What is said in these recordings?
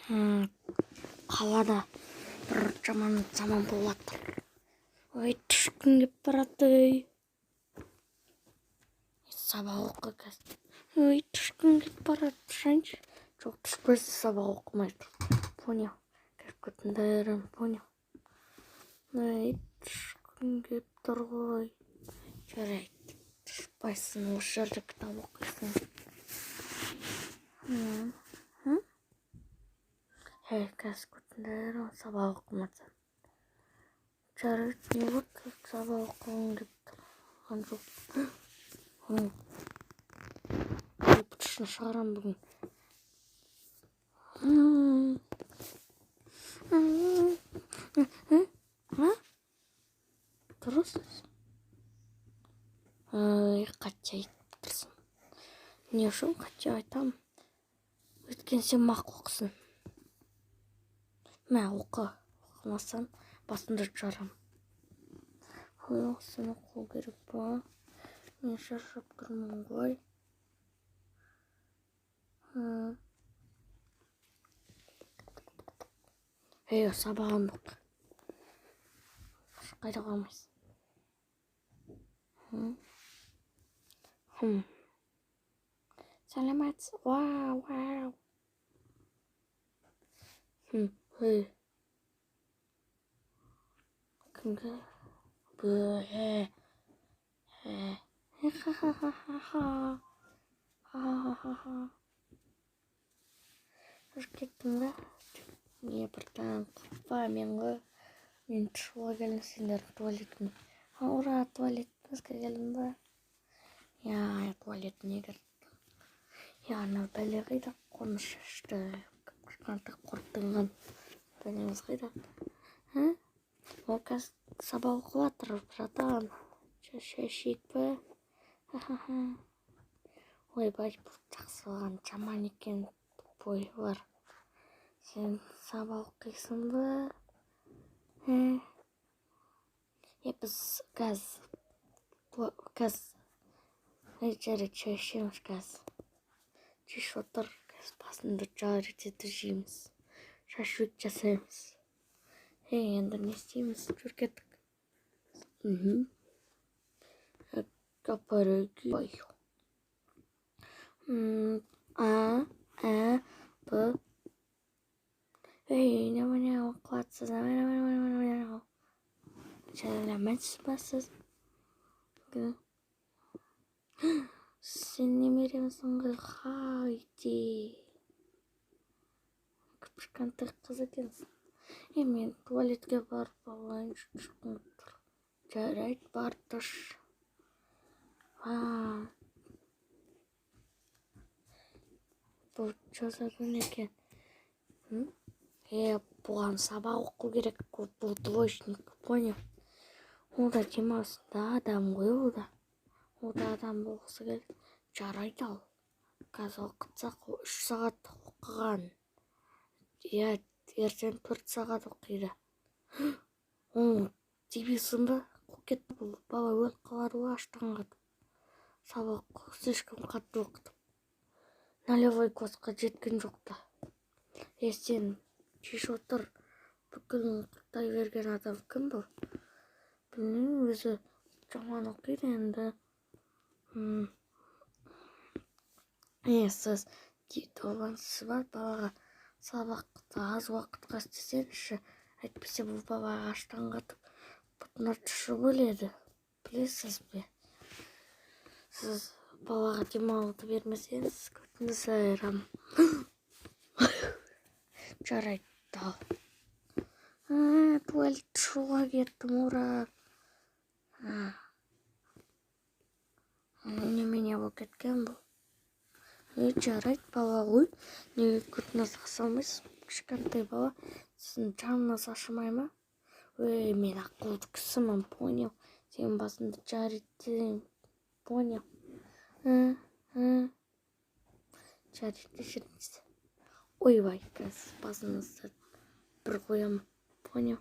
Қалада бір жаман заман болып жатыр. Ой, түшкім келіп барады, ей. Сабақ оқы қазір. Ой, түшкім келіп барады, түшейінші. Жоқ, түшпесе, сабақ оқымайды. Понял. Кіріп кеттім, понял. Ой, түшкім келіп тұр ғой. Жарайды, түшпайсың, осы жерде кітап оқисың. Ей, қазір көтіңдер, сабақ оқымасаң. Жарайды, не болды, сабақ оқығым келіп тұрған жоқ. Бытышын шығарамын бүгін. А? Дұрыс. Ай, қате айтып тұрсың. Не үшін қате айтамын? Өйткені сен мақұлсың. Мә, оқы. Оқымасаң, басыңды жарам. Ой, сен оқу керек па? Мен шаршап тұрмын ғой. Ей, сабағыңды оқы. Қайда қалмайсың? Хм. Сәлеметсіз. Вау, вау. Хм. Ей. Кімге? Бе. Ха-ха-ха-ха. Ха-ха-ха-ха. Жүріп кеттің ба? Не, братан, қорықпа, мен ғой. Мен шығуға келдім сендердің туалетіне. Ура, туалетімізге келдім ба? Я, туалетіне кірдім. Я, ана бәле қайда? Қоңыр шашты. Кішкентай құрттанған бәлеміз қайда? А? Ол қазір сабақ оқып жатыр, братан. Шай ішейік пе? Ха-ха-ха. Ойбай, бұл жақсы болған жаман екен, тупой бар. Сен сабақ оқисың ба? Е, біз қазір, жарайды, шай ішеміз қазір. Шеш, отыр, қазір басыңды жарить етіп жейміз. Шашлык жасаймыз. Ей, енді не істейміз? Жүр, кеттік. Мхм. Ой. А, Ә, Б. Ей, немене оқып жатсыз? Сәлеметсіз ба сіз? Сен немеремсің ғой, Хайди. Кішкентай қыз екенсің. Е, мен туалетке барып алайыншы, түшкім тұр. Жарайды, бар, түш. А, бұл жазатын екен. Е, бұған сабақ оқу керек, бұл двоечник, понял? Ол да демалысында адам ғой, ол да. Ол да адам болғысы келеді. Жарайды, ал. Қазір оқытсақ, 3 сағат оқыған. Иә, ертең 4 сағат оқиды. О, дебилсің ба? Қуып кетті, бұл бала өліп қалады ғой аштан қатып. Сабақ слишком қатты оқытып. Нулевой классқа жеткен жоқ та. Е, сен шеш, отыр. Бүкілін құртай берген адам кім бұл? Білмеймін, өзі жаман оқиды енді. Е, сіз долбансыз ба? Балаға сабақты аз уақытқа істесеңізші, әйтпесе бұл бала аштан қатып, бұтына түшіп өледі, білесіз бе? Сіз балаға демалуды бермесеңіз, көтіңізді айырамын. Жарайды, ал. Туалет шығуға кеттім, ура. Немене болып кеткен бұл? Е, жарайды, бала ғой, неге көтіне салмайсыз? Кішкентай бала, сіздің жаныңыз ашымай ма? Ей, мен ақылды кісімін, понял? Сенің басыңды жарить, понял? Жарайды, кешіріңіз. Ойбай, қазір басыңызды бір қоямын, понял?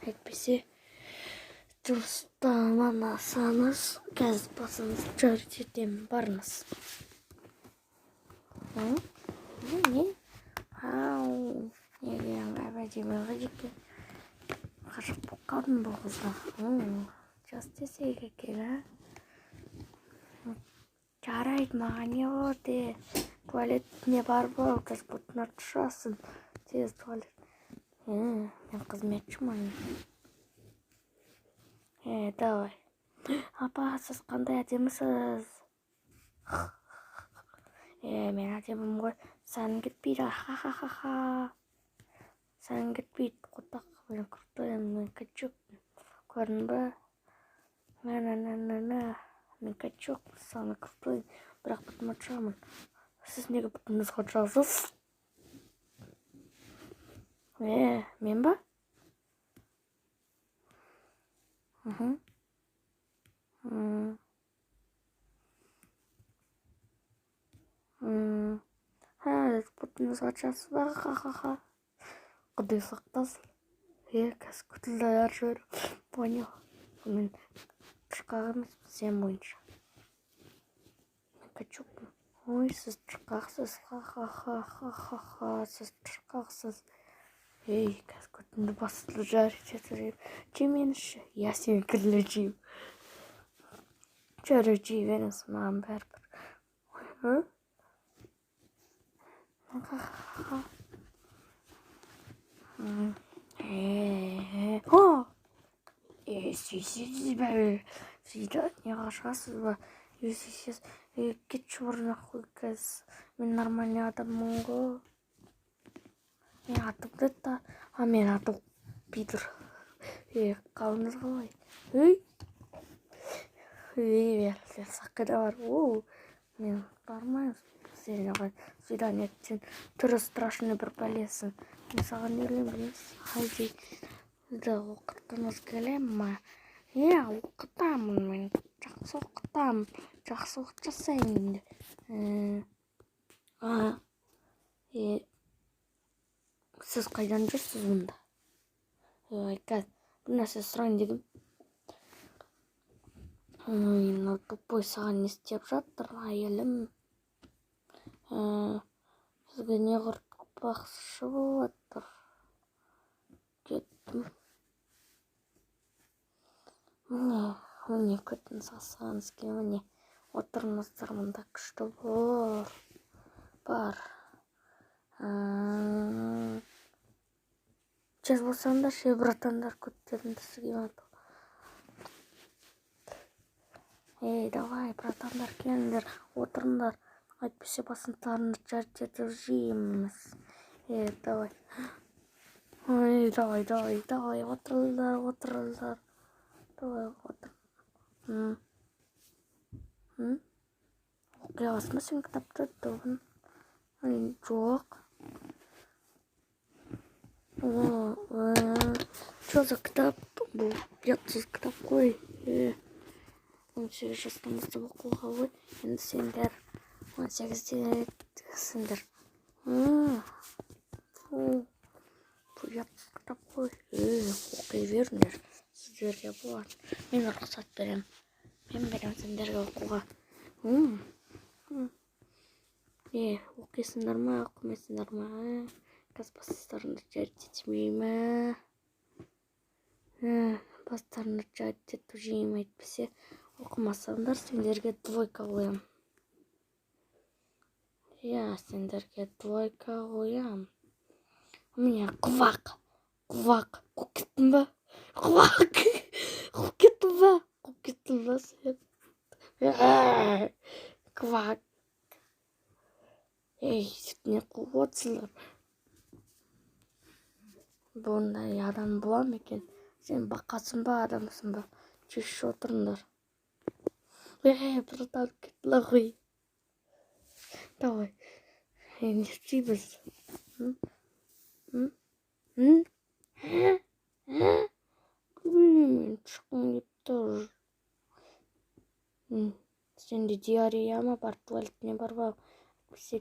Әйтпесе дұрыстамасаңыз, қазір басыңызды жарить етемін. Барыңыз. Не? Ау. Әдемі қыз екен. Ғашық болып қалдым бұл қызға. Жас десек екен, а? Жарайды, маған не болды? Туалетіне барып ал, қазір бұтына түсесің. Тез туалет. Мен қызметшімін. Давай. Апа, сіз қандай әдемісіз. Мен әдемімін ғой. Сәнім кетпейді. Ха-ха-ха-ха. Сәнім кетпейді. Қотақ, мен крутой, мен качокпын. Көрдің бе? На-на-на-на-на. Мен качок, самый крутой. Бірақ бұтыма тұрамын. Сіз неге бұтыңызға тұрасыз? Мен ба? Мхм. Ха, бұтыңызға тұрасыз ба? Ха-ха-ха. Құдай сақтасын. Қазір көтілді аяр жіберіп. Понял. Мен тышқақ емеспін сен бойынша. Мен качокпын. Ой, сіз тышқақсыз. Ха-ха-ха-ха-ха-ха. Сіз тышқақсыз. Ей, қазір көтімді басып жарить етіп. Жемеңізші. Я сенікіні жеймін. Жарайды, жей беріңіз, маған бәрібір. Ха-ха-ха. Сүйсіз бе? Свидание шығасыз ба? Сүйсіз. Кетші бар нахуй қазір. Мен нормальный адаммын ғой. Мен атымды та... А, мен атым пидор. Қалыңыз қалай? Ей! Ей, бәрі сақина бар. О, мен бармаймын. Сен оған свидание, сен түрі страшный бір бәлесің. Мен саған үйленбеймін. Хайди, оқытқыңыз келе ма? Иә, оқытамын мен. Жақсы оқытамын. Жақсылық жасаймын. Сіз қайдан жүрсіз мұнда? Ой, қазір бір нәрсе сұрайын дегем. Ой, мынау тупой саған не істеп жатыр, әйелім? Сізге не құртпақшы болып жатыр? Кеттім. Міне, міне, көтін сасығыңыз келе, міне. Отырыңыздар, мұнда күшті бор. Бар. Тез болсаңдаршы, братандар, көттеріңді сігіп жатыр. Ей, давай, братандар, келіңдер, отырыңдар. Әйтпесе басынтарыңды жарт етіп жейміз. Ей, давай. Ой, давай, давай, давай, отырыңдар, отырыңдар. Давай, отыр. Оқи аласың ба сен кітапты? Тобын? Ой, жоқ. О, чё за кітап? Бұл ұятсыз кітап қой. 18 жастан бастап оқуға ғой. Енді сендер 18-десіңдер. Фу, бұл ұятсыз кітап қой. Оқи беріңдер. Сіздерге болады. Мен рұқсат беремін. Мен беремін сендерге оқуға. Оқисыңдар ма, оқымайсыңдар ма? Қазір бастарыңды жарить етіп жеймін. Бастарыңды жарить етіп жеймін, әйтпесе оқымасаңдар сендерге двойка қоямын. Иә, сендерге двойка қоямын. Міне, құлақ, құлақ, қуып кеттің ба? Құлақ, қуып кеттің ба? Қуып кеттің ба сен? Квак. Ей, не қуып отырсыңдар? Бұндай адам бола ма екен? Сен бақасың ба, адамсың ба? Шешіп отырыңдар. Ей, братан, кет нахуй. Давай. Ей, не істейміз? М? М? М? Мен шыққым келіп тұр. Сенде диарея ма бар? Туалетіне барып ал. Әйтпесе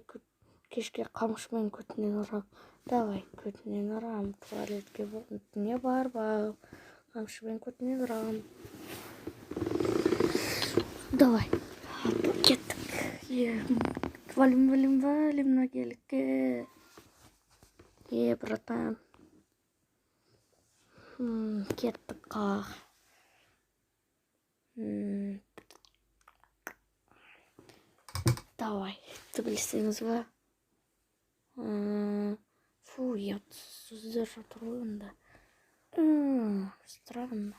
кешке қамшымен көтінен ұрам. Давай, көтінен ұрам. Туалетке көтіне барып ал. Қамшымен көтінен ұрам. Давай. Кеттік. Валим, валим, валим на гелике. Е, братан. Кеттік қалаға. М, Давай, төбелесеңіз ба? Фу, ұятсыз сөздер жатыр ғой онда. Странно.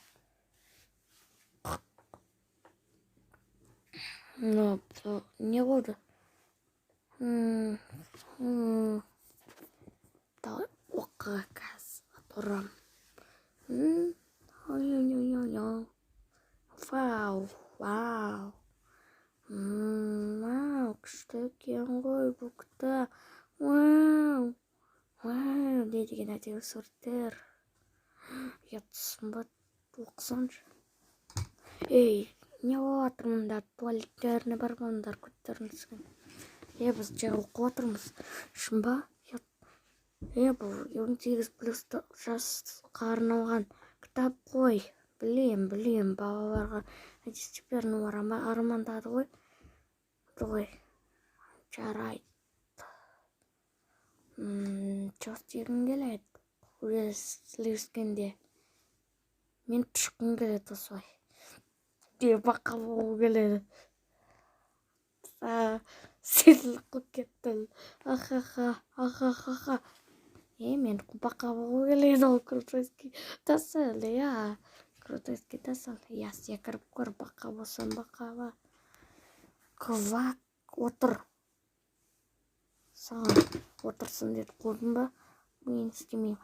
Но не болды? М, м, Давай оқы, қазір ұрам. Ой-ой-ой-ой. Вау, вау. Вау, күшті екен ғой бұл кітап. Вау, вау, не деген әдемі суреттер. Ұятсың ба, оқысаңшы. Ей, не болып жатыр мында? Туалеттеріне бармаңдар, көттерің түскен. Е, біз жай оқып жатырмыз. Шын ба? Е, бұл 18+ жасқа арналған кітап қой. Білем, білем, балаларға әдістептерін армандады ғой. Ғой. Жарайды. Че істегің келеді? Өскенде. Мен түшкім келеді осылай. Де бақа болғым келеді. Сезіліп қойып кеттім. Ахаха, ахахаха. Е, мен бақа болғым келеді, ол крутойский тасыл, иә. Крутойский тасыл. Иә, секіріп көр, бақа болсам, бақа ба. Квак, отыр. Саған отырсын деді, қойдым ба? Мен істемеймін.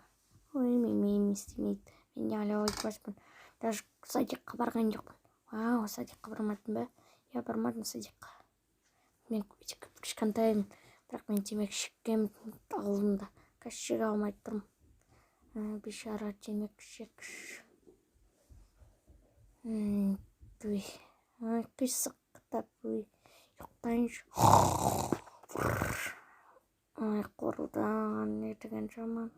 Ой, мен миым істемейді. Мен әлі ойбашпын. Даже садикқа барған жоқпын. Вау, садикқа бармадым ба? Иә, бармадым садикқа. Мен кішкентаймын, бірақ мен темекі шеккенмін алдында. Қазір шеге алмай тұрмын. Бейшара темекі шеккіш. Үй. Ай, қисық кітап, үй. Ұйықтайыншы. Ай, қорылдаған не деген жаман.